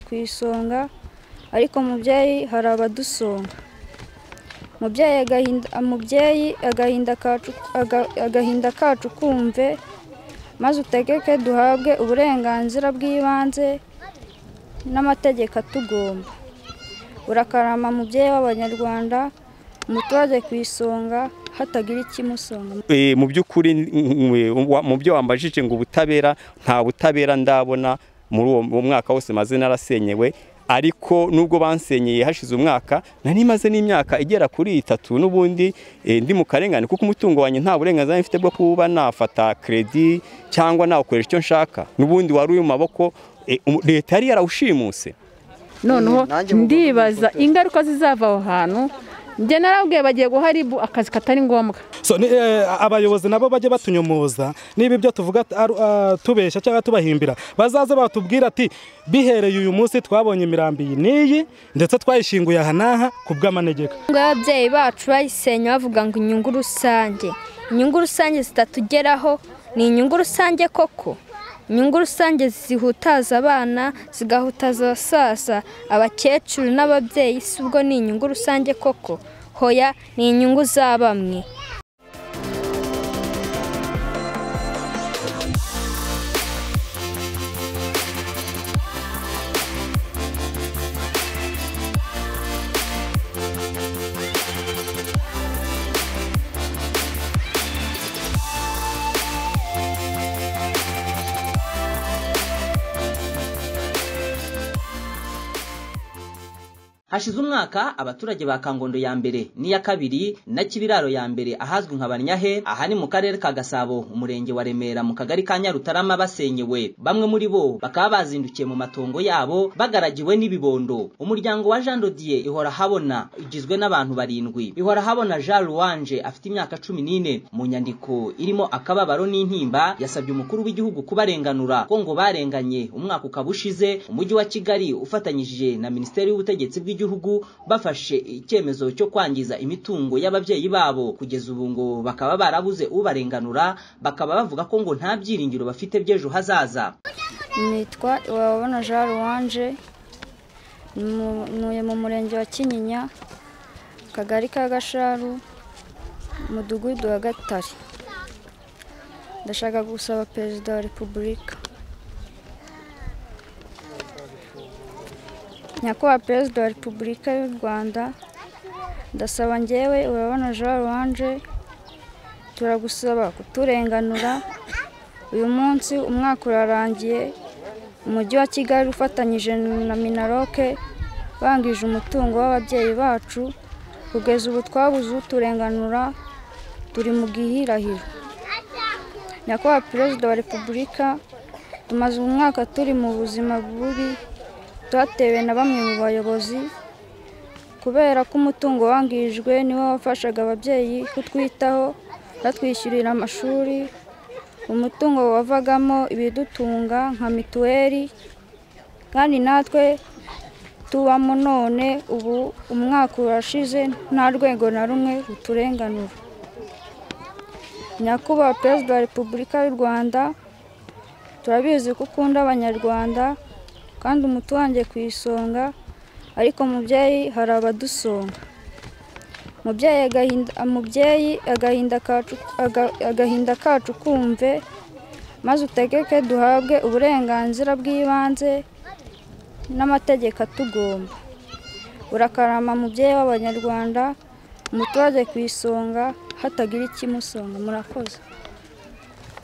Ku isonga, ariko mubyeyi hari abadusonga. Mubyeyi agahinda kacu kumve, maze utegeke duhabwe uburenganzira bw'ibanze n'amategeko atugomba. Urakarama mubyeyi w'Abanyarwanda, umuturage ku isonga, hatagira ikimusonga. Mu by'ukuri mu byo wambajije ngo ubutabera, nta butabera ndabona muri uwo mwaka wose maze narasenyewe. Ariko nubwo bansenyeye hashize umwaka, nari maze n'imyaka igera kuri 3 n'ubundi ndi mu karengane, kuko umutungo wanjye nta burenganzira mfite bwo kuba nafata credit cyangwa nawukoresha icyo nshaka. N'ubundi wari uri mu maboko leta yari yarawushimuse. Noneho ndibaza ingaruka zizava aho hantu. Njye narabwiye bagiye guha ribu akazi katari ngombwa. So abayobozi nabo bajye batunyomoza niba ibyo tuvuga tubeshya cyangwa tubahimbira, bazaze batubwira ati bihereye uyu munsi twabonye imirambi iyi n'iyi ndetse twayishinguye aha n'aha ku bw'amanegeka. Ngo ababyeyi bacu bayisenya bavuga ngo inyungu rusange, inyungu rusange zitatugeraho ni inyungu rusange koko? Inyungu rusange zihutaza abana, zigahutaza abasaza, abakecuru n'ababyeyi, si ubwo ni inyungu rusange koko? Hoya, ni inyungu za bamwe. Hashize umwaka abaturage ba Kangondo ya mbere n'iya kabiri na Kibiraro ya mbere ahazwi nka Banyahe, aha ni mu karere ka Gasabo, umurenge wa Remera mu kagari ka Nyarutarama basenyewe. Bamwe muri bo bakaba bazindukiye mu matongo yabo bagaragiwe n'ibibondo. Umuryango wa Jean Dodier ihora habona igizwe n'abantu 7. Ihora habona Jean Louange afite imyaka 14. Mu nyandiko irimo akababaro n'intimba yasabye umukuru w'igihugu kubarenganura ko ngo barenganye umwaka ukabushize. Umujyi wa Kigali ufatanyije na Minisiteri y'Ubutegetsi bw'igihugu bafashe icyemezo cyo kwangiza imitungo y'ababyeyi babo. Kugeza ubu ngo bakaba barabuze ubarenganura, bakaba bavuga ko ngo nta byiringiro bafite by'ejo hazaza. Nitwa Iwabona Jean Louange, ntuye mu murenge wa Kinyinya, kagari ka Gasharu, umudugudu wa Gatare. Ndashaka gusaba Perezida wa Repubulika, Nyakubahwa Perezida wa Repubulika y'u Rwanda, ndasaba njyewe Urabona Jean Louange, turagusaba kuturenganura. Uyu munsi umwaka urarangiye, umujyi wa Kigali ufatanyije na Minaroke bangije umutungo w'ababyeyi bacu. Kugeza ubu twabuze uturenganura, turi mu gihirahiro. Nyakubahwa Perezida wa Repubulika, tumaze umwaka turi mu buzima bubi twatewe na bamwe mu bayobozi, kubera ko umutungo wangijwe niwo wafashaga ababyeyi kutwitaho, batwishyurira amashuri. Umutungo wavagamo ibidutunga nka mituweli, kandi natwe tubamo. None ubu umwaka urashize nta rwego na rumwe ruturenganura. Nyakubahwa Perezida wa Repubulika y'u Rwanda, turabizi ko ukunda Abanyarwanda kandi umuturange ku isonga, ariko mubyeyi hari abadusonga. Mubyeyi agahinda kacu kumve, maze utegeke duhabwe uburenganzira bw'ibanze n'amategeko atugomba. Urakarama mubyeyi w'Abanyarwanda, umuturage ku isonga, hatagira ikimusonga. Murakoze.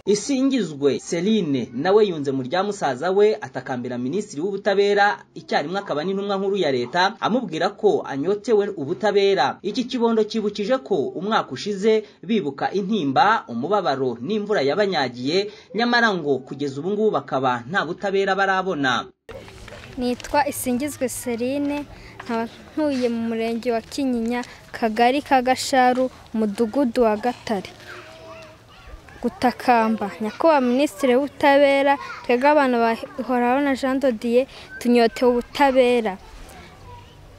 Isingizwe Celine nawe yunze mu rya musaza we, atakambira Minisitiri w'Ubutabera icyarimwe akaba n'intumwa nkuru ya leta, amubwira ko anyotewe ubutabera. Iki kibondo kibukije ko umwaka ushize bibuka intimba, umubabaro n'imvura yabanyagiye, nyamara ngo kugeza ubu ngubu bakaba nta butabera barabona. Nitwa Isingizwe Celine, nkaba ntuye mu murenge wa Kinyinya, kagari ka Gasharu, umudugudu wa Gatare. Gutakamba Nyakubahwa Minisitiri w'Ubutabera, twebwe abana ba Ihorabona Jean Dodier tunyotewe ubutabera.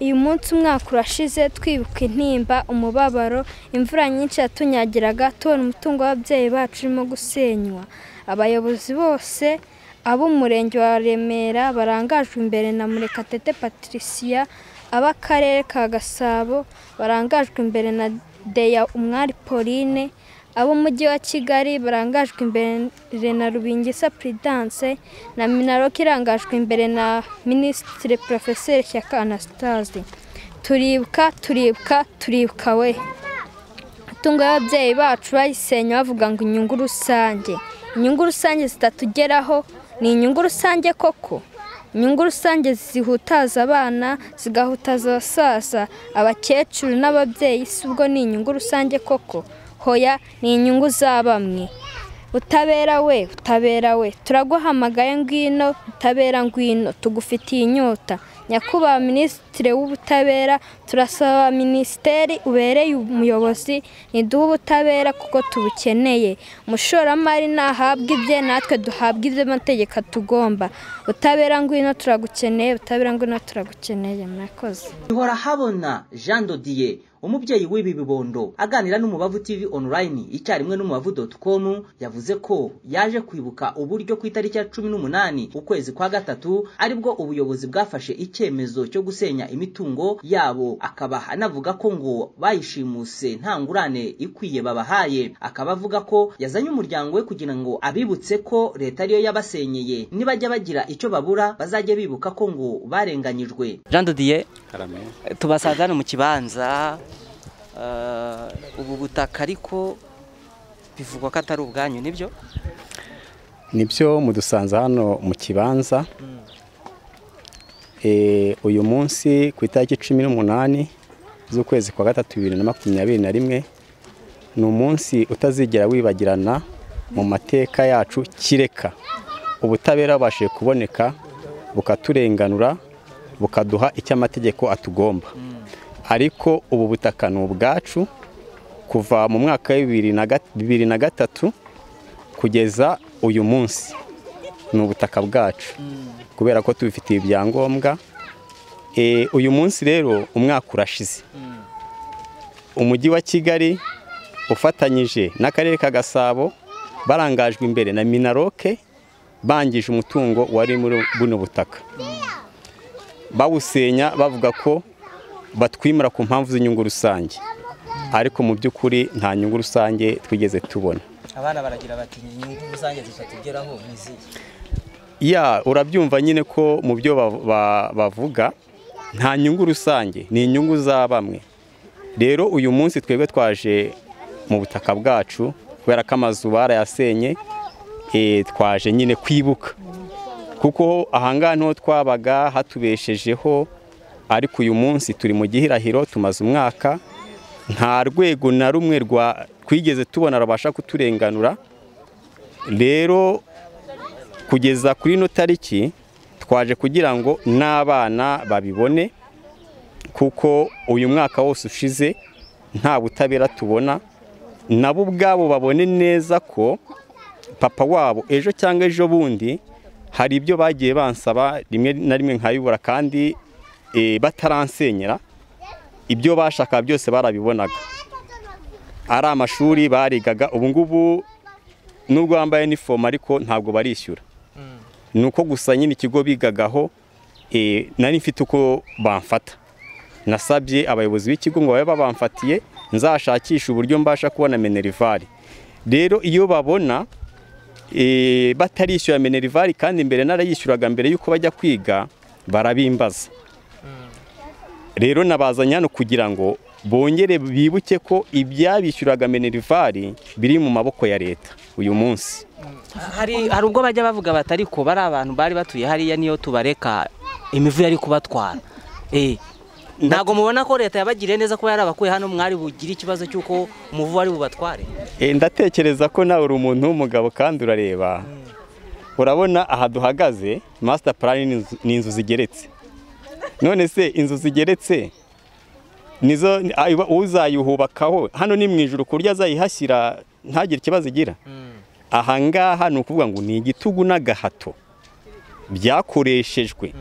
Uyu munsi umwaka urashize twibuka intimba, umubabaro, imvura nyinshi yatunyagiraga, tubona umutungo w'ababyeyi bacu urimo gusenywa. Abayobozi bose Ab'umurenge wa Remera barangajwe imbere na Murekatete Patricia, ab'akarere ka Gasabo barangajwe imbere na Deya Umwari Pauline, ab'umujyi wa Kigali barangajwe imbere na Rubingisa Prudence na Minaloc irangajwe imbere na Minisitiri Professeur Shyaka Anastase. Turibuka, turibuka, turibuka we. Imitungo y'ababyeyi bacu bayisenya bavuga ngo inyungu rusange. Inyungu rusange zitatugeraho ni inyungu rusange koko? Inyungu rusange zihutaza abana, zigahutaza abasaza, abakecuru n'ababyeyi, si ubwo ni inyungu rusange koko? Hoya, ni inyungu za bamwe. Utabera we, utabera we, turaguhamagaye ngwino, utabera ngwino, tugufitiye inyota. Nyakubahwa Minisitiri w'Ubutabera, turasaba minisiteri ubereye umuyobozi niduhe ubutabera kuko tubukeneye. Umushoramari nahabwa ibye, natwe duhabwa ibyo amategeko atugomba. Utabera ngwino turagukeneye, utabera ngwino turagukeneye. Murakoze. Ihora habona Jean Dodier, umubyeyi w'ibi bibondo, aganira n'Umubavu TV online icyarimwe n'umubavu.com, yavuze ko yaje kwibuka uburyo ku itariki ya 18 ukwezi kwa gatatu aribwo ubuyobozi bwafashe icyemezo cyo gusenya imitungo yabo, akaba anavuga ko ngo bayishimuse nta ngurane ikwiye babahaye. Akaba avuga ko yazanye umuryango we kugira ngo abibutse ko leta ariyo yabasenyeye, nibajya bagira icyo babura bazajye bibuka ko ngo barenganyijwe. Jean Dodier, tubasanze hano mu kibanza. Ubu butaka ariko bivugwa ko atari ubwanyu, nibyo? Nibyo, mudusanze hano mu kibanza. Uyu munsi ku itariki 18 z'ukwezi kwa gatatu 2021 ni umunsi utazigera wibagirana mu mateka yacu, kireka ubutabera bubashije kuboneka bukaturenganura bukaduha icyo amategeko atugomba. Ariko ubu butaka ni ubwacu kuva mu mwaka wa 2003 kugeza uyu munsi, ni ubutaka bwacu kubera ko tubifitiye ibyangombwa. Uyu munsi rero umwaka urashize, umujyi wa Kigali ufatanyije n'akarere ka Gasabo barangajwe imbere na Minaloc bangije umutungo wari muri buno butaka, bawusenya bavuga ko batwimura ku mpamvu z'inyungu rusange, ariko mu by'ukuri nta nyungu rusange twigeze tubona. Abana baragira bati inyungu rusange zitatugeraho niziye. Ya, urabyumva nyine ko mu byo bavuga nta nyungu rusange, ni inyungu za bamwe. Rero uyu munsi twebwe twaje mu butaka bwacu kubera ko amazu barayasenye, twaje nyine kwibuka kuko ahangaha niho twabaga hatubeshejeho. Ariko uyu munsi turi mu gihirahiro, tumaze umwaka nta rwego na rumwe rwa twigeze tubona rubasha kuturenganura. Rero kugeza kuri ino tariki twaje kugira ngo n'abana babibone, kuko uyu mwaka wose ushize nta butabera tubona, nabo ubwabo babone neza ko papa wabo ejo cyangwa ejo bundi hari ibyo bagiye bansaba rimwe na rimwe nkayibura, kandi bataransenyera ibyo bashaka byose barabibonaga. Ari amashuri barigaga, ubu ngubu nubwo bambaye uniform ariko ntabwo barishyura, nuko gusa nyine ikigo bigagaho nari mfite uko bamfata. Nasabye abayobozi b'ikigo ngo babe babamfatiye, nzashakisha uburyo mbasha kubona minerval. Rero iyo babona batarishyura minerval kandi mbere narayishyuraga mbere yuko bajya kwiga, barabimbaza. Rero nabazanye hano kugira ngo bongere bibuke ko ibyabishyuraga minerval biri mu maboko ya leta uyu munsi. Hari ubwo bajya bavuga batari ko bari abantu bari batuye hariya niyo tubareka imivu yari kubatwara. Ntago mubona ko leta yabagiriye neza kuba yarabakuye hano, mwari bugire ikibazo cy'uko umuvu wari bubatware? Ndatekereza ko nawe uri umuntu w'umugabo kandi urareba. Urabona aha duhagaze master plan ni inzu zigeretse. None se inzu zigeretse nizo uzayuhubakaho hano ni mu ijuru kurya azayihashyira ntagire ikibazo igira. Aha ngaha ni ukuvuga ngo ni igitugu n'agahato byakoreshejwe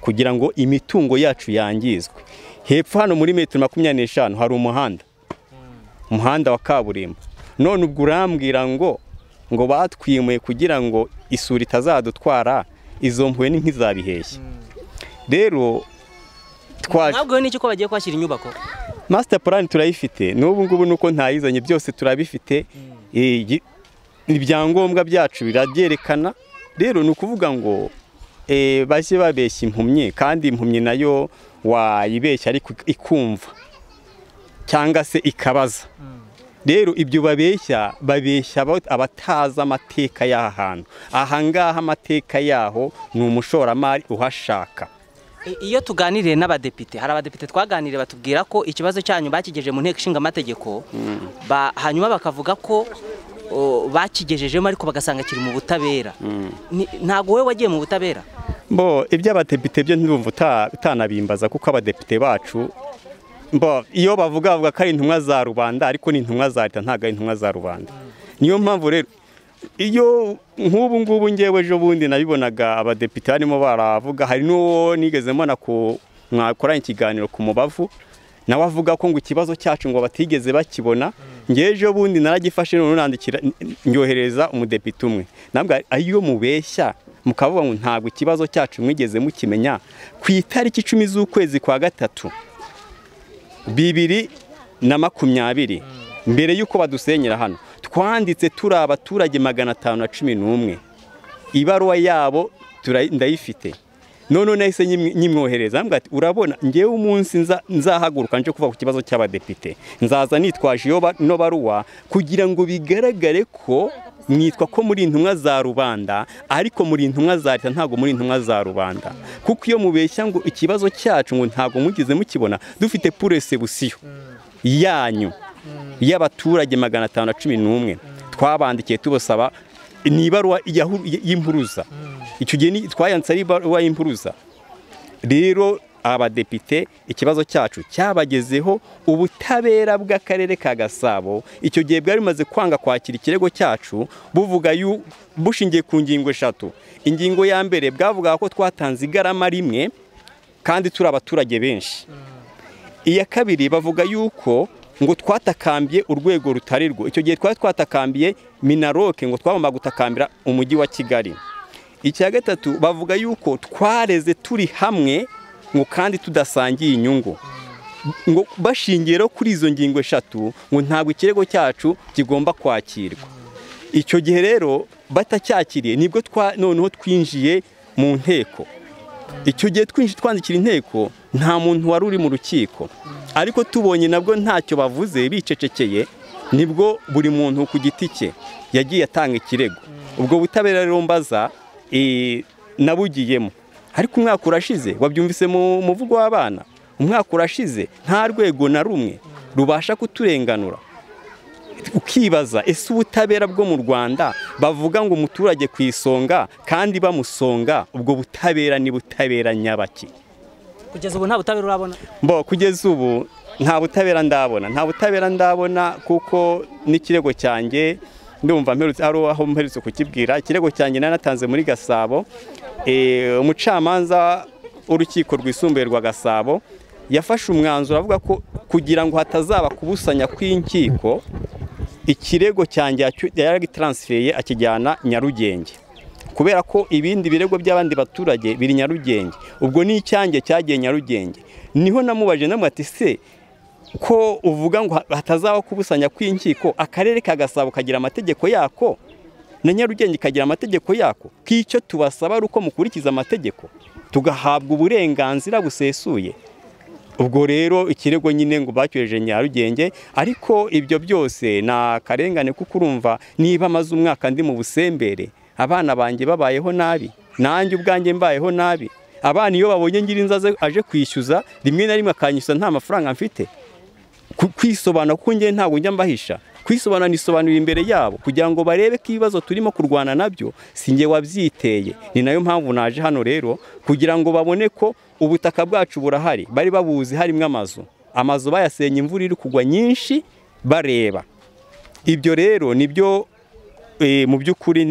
kugira ngo imitungo yacu yangizwe. Hepfo hano muri metero 25 hari umuhanda, umuhanda wa kaburimbo. None ubwo urambwira ngo ngo batwimuye kugira ngo isuri itazadutwara, izo mpuhwe ni nk'izabiheshye. Rero twaje ntabwo n'icyo ko bagiye kwashyira inyubako. Master plan turayifite n'ubu ngubu nuko ntayizanye, byose turabifite, ibyangombwa byacu birabyerekana. Rero ni ukuvuga ngo bajye babeshya impumyi, kandi impumyi nayo wayibeshya ariko ikumva cyangwa se ikabaza. Rero ibyo babeshya babeshya abatazi amateka y'aha hantu. Aha ngaha amateka yaho ni umushoramari uhashaka. Iyo tuganiriye n'abadepite, hari abadepite twaganiriye batubwira ko ikibazo cyanyu bakigejeje mu nteko ishinga amategeko, hanyuma bakavuga ko bakigejejemo ariko bagasanga kiri mu butabera. Ntago wowe wagiye mu butabera? Bo iby'abadepite byo ntibumva utanabimbaza, kuko abadepite bacu bo iyo bavuga bavuga ko ari intumwa za rubanda, ariko ni intumwa za leta, ntago ari intumwa za rubanda. Niyo mpamvu rero iyo nk'ubu ngubu ngewe ejo bundi nabibonaga abadepite barimo baravuga, hari n'uwo nigeze mbona ko mwakoranye ikiganiro ku Mubavu, nawe avuga ko ngo ikibazo cyacu ngo batigeze bakibona. Ngewe ejo bundi naragifashe none nandikira ndyohereza umudepite umwe, nabwo ayo mubeshya mukavuga ngo ntabwo ikibazo cyacu mwigeze mukimenya. Ku itariki 10 z'ukwezi kwa 3 2020, mbere yuko badusenyera hano, twanditse turi abaturage 511, ibaruwa yabo ndayifite. None nahise nyimwohereza mbwa ati urabona ngewe umunsi nzahaguruka nje kuva ku kibazo cy'abadepite, nzaza nitwaje iyo no baruwa kugira ngo bigaragare ko mwitwa ko muri intumwa za rubanda, ariko muri intumwa za leta, ntago muri intumwa za rubanda. Kuko iyo mubeshya ngo ikibazo cyacu ngo ntago mugize mukibona, dufite puresebusiyo yanyu y'abaturage 511 twabandikiye tubasaba ni ibaruwa y'impuruza. Icyo gihe twayanditse ari ibaruwa y'impuruza. Rero abadepite ikibazo cyacu cyabagezeho, ubutabera bw'akarere ka Gasabo icyo gihe bwari bumaze kwanga kwakira ikirego cyacu, buvuga bushingiye ku ngingo 3. Ingingo ya mbere bwavuga ko twatanze igarama rimwe kandi turi abaturage benshi. Iya kabiri bavuga yuko ngo twatakambiye urwego rutari rwo. Icyo gihe twari twatakambiye Minaroke, ngo twagomba gutakambira umujyi wa Kigali. Icya gatatu bavuga yuko twareze turi hamwe ngo kandi tudasangiye inyungu. Ngo bashingiye kuri izo ngingo 3 ngo ntabwo ikirego cyacu kigomba kwakirwa. Icyo gihe rero batacyakiriye nibwo noneho twinjiye mu nteko. Icyo gihe twinjiye twandikira inteko, nta muntu wari uri mu rukiko, ariko tubonye nabwo ntacyo bavuze bicecekeye, nibwo buri muntu ku giti cye yagiye atanga ikirego. Ubwo butabera rero mbaza nabugiyemo, ariko umwaka urashize, wabyumvise mu muvugo w'abana, umwaka urashize nta rwego na rumwe rubasha kuturenganura. Ukibaza ese ubutabera bwo mu Rwanda bavuga ngo umuturage ku isonga kandi bamusonga, ubwo butabera ni butabera nyabaki? Kugeza ubu nta butabera urabona? Bo kugeza ubu nta butabera ndabona, nta butabera ndabona, kuko n'ikirego cyanjye ndumva mperutse ari aho mperutse kukibwira. Ikirego cyanjye nanatanze muri Gasabo, umucamanza w'urukiko rwisumbuye rwa Gasabo yafashe umwanzuro avuga ko kugira ngo hatazaba kubusanya kw'inkiko, ikirego cyanjye yaragitransfeye akijyana Nyarugenge, kubera ko ibindi birego by'abandi baturage biri Nyarugenge. Ubwo ni icyanjye cyagiye Nyarugenge. Niho namubaje namwe ati se ko uvuga ngo hatazaba kubusanya kw'inkiko, akarere ka Gasabo kagira amategeko yako na Nyarugenge kagira amategeko yako, k'icyo tubasaba ari uko mukurikiza amategeko tugahabwa uburenganzira busesuye. Ubwo rero ikirego nyine ngo bacyoheje Nyarugenge, ariko ibyo byose na karengane, kuko urumva niba amaze umwaka ndi mu busembere, abana banjye babayeho nabi, nanjye ubwanjye mbayeho nabi. Abana iyo babonye ngira inzaze aje kwishyuza, rimwe na rimwe akanyishyuza nta mafaranga mfite. Kwisobanura kuko ngiye ntabwo njya mbahisha, kwisobanura nisobanura imbere yabo kugira ngo barebe ko ibibazo turimo kurwana nabyo sinjye wabyiteye. Ni nayo mpamvu naje hano rero kugira ngo babone ko ubutaka bwacu burahari, bari babuzi harimo amazu, amazu bayasenye imvura iri kugwa nyinshi bareba. Ibyo rero nibyo mu by'ukuri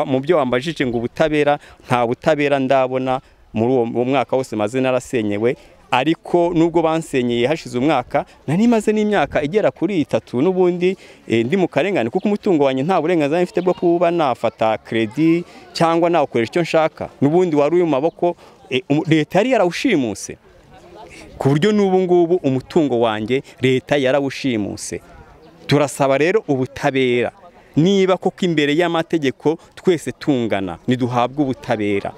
mu byo wambajije ngo ubutabera, nta butabera ndabona muri uwo mwaka wose maze narasenyewe. Ariko nubwo bansenyeye hashize umwaka, nari maze n'imyaka igera kuri 3 n'ubundi ndi mu karengane, kuko umutungo wanjye nta burenganzira mfite bwo kuba nafata credit cyangwa nawukoresha icyo nshaka. N'ubundi wari uri mu maboko leta yari yarawushimuse, ku buryo n'ubu ngubu umutungo wanjye leta yarawushimuse. Turasaba rero ubutabera, niba koko imbere y'amategeko twese tungana, niduhabwe ubutabera.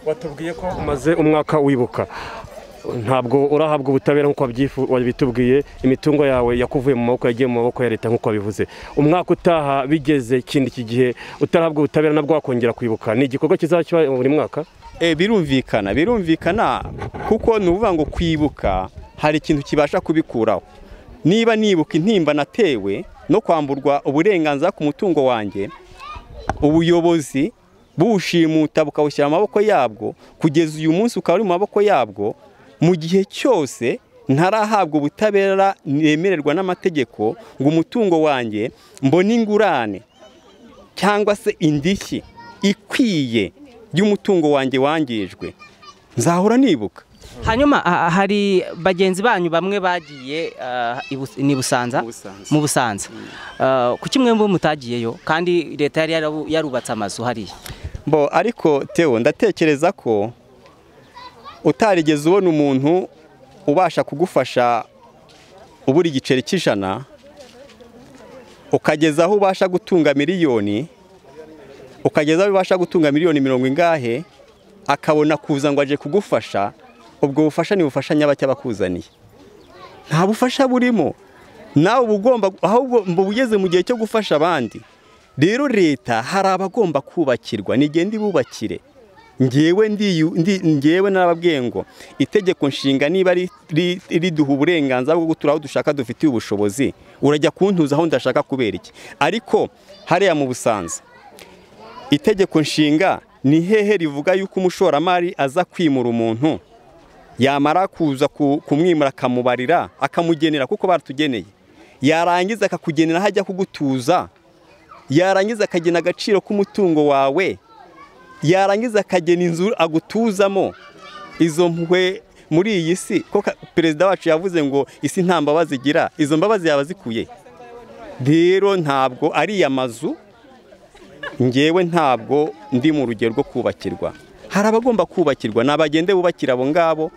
Watubwiye ko umaze umwaka wibuka, ntabwo urahabwa ubutabera nk'uko wabitubwiye. Imitungo yawe yakuvuye mu maboko yagiye mu maboko ya leta nk'uko wabivuze. Umwaka utaha bigeze ikindi iki gihe utarahabwa ubutabera nabwo wakongera kwibuka, ni igikorwa kizakiba buri mwaka? Birumvikana kuko ni ukuvuga ngo kwibuka hari ikintu kibasha kubikuraho. Niba nibuka intimba natewe no kwamburwa uburenganzira ku mutungo wanjye, ubuyobozi bushimuta bukawushyira mu maboko yabwo, kugeza uyu munsi ukaba uri mu maboko yabwo, mu gihe cyose ntarahabwa ubutabera nemererwa n'amategeko ngo umutungo wanjye mbone ingurane cyangwa se indishyi ikwiye y'umutungo wanjye wangijwe, nzahora nibuka. Hanyuma hari bagenzi banyu bamwe bagiye ni Busanza, mu Busanza, kuki mwe mutagiyeyo kandi leta yari yarubatse amazu hariya? Bo ariko Theo, ndatekereza ko utarigeze ubona umuntu ubasha kugufasha ubura igiceri cy'ijana, ukageza aho ubasha gutunga miliyoni, ukageza aho ubasha gutunga miliyoni 40 ingahe, akabona kuza ngo aje kugufasha. Ubwo bufasha ni bufasha nyabacya bakuzaniye, nta bufasha burimo. Nawe ubugomba ahubwo mbugeze mu gihe cyo gufasha abandi. Rero leta hari abagomba kubakirwa, nigende ibubakire. Ngewe narababwiye ngo itegeko nshinga niba riduha uburenganzira bwo gutura aho dushaka dufitiye ubushobozi, urajya kuntuza aho ndashaka kubera iki? Ariko hariya mu Busanza itegeko nshinga ni hehe rivuga yuko umushoramari aza kwimura umuntu, yamara kuza kumwimura akamubarira akamugenera, kuko baratugeneye, yarangiza akakugenera hajya kugutuza, yarangiza akagena agaciro k'umutungo wawe, yarangiza akagena inzu agutuzamo. Izo mpuhwe muri iyi si, ko perezida wacu yavuze ngo isi nta mbabazi igira, izo mbabazi yaba zikuye? Rero ntabwo ari amazu, ngewe ntabwo ndi mu rugero rwo kubakirwa. Hari abagomba kubakirwa, nabagende bubakira abo ngabo.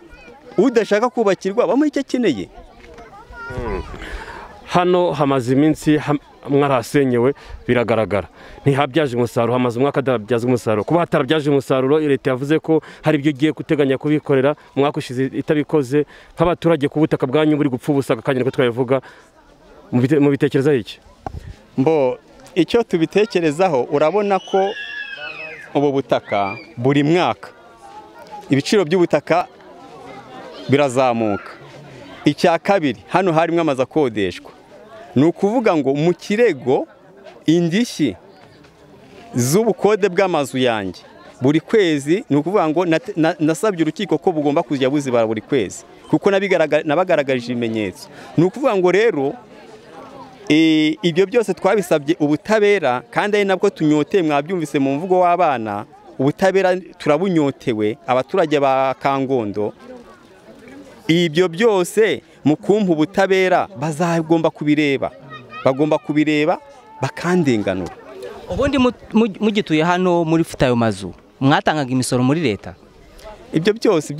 Udashaka kubakirwa bamuha icyo akeneye. Hano hamaze iminsi mwarasenyewe biragaragara, ntihabyaje umusaruro, hamaze umwaka adabyaza umusaruro. Kuba hatarabyaje umusaruro, leta yavuze ko hari ibyo igiye guteganya kubikorera umwaka ushize itabikoze. Nk'abaturage ku butaka bwanyu buri gupfa ubusa akanya niko twabivuga, mubitekerezaho iki? Mbo icyo tubitekerezaho, urabona ko ubu butaka buri mwaka ibiciro by'ubutaka birazamuka. Icya kabiri, hano harimo amazu akodeshwa. Ni ukuvuga ngo mu kirego indishyi z'ubukode bw'amazu yanjye buri kwezi, ni ukuvuga ngo nasabye urukiko ko bugomba kujya buzibara buri kwezi, kuko nabagaragarije ibimenyetso. Ni ukuvuga ngo rero ibyo byose twabisabye ubutabera, kandi ari nabwo tunyoteye. Mwabyumvise mu mvugo w'abana, ubutabera turabunyotewe abaturage ba Kangondo. Ibyo byose mu kumpa ubutabera bazagomba kubireba, bagomba kubireba bakandenganura. Ubundi mugituye hano muri fite ayo mazu, mwatangaga imisoro muri leta? Ibyo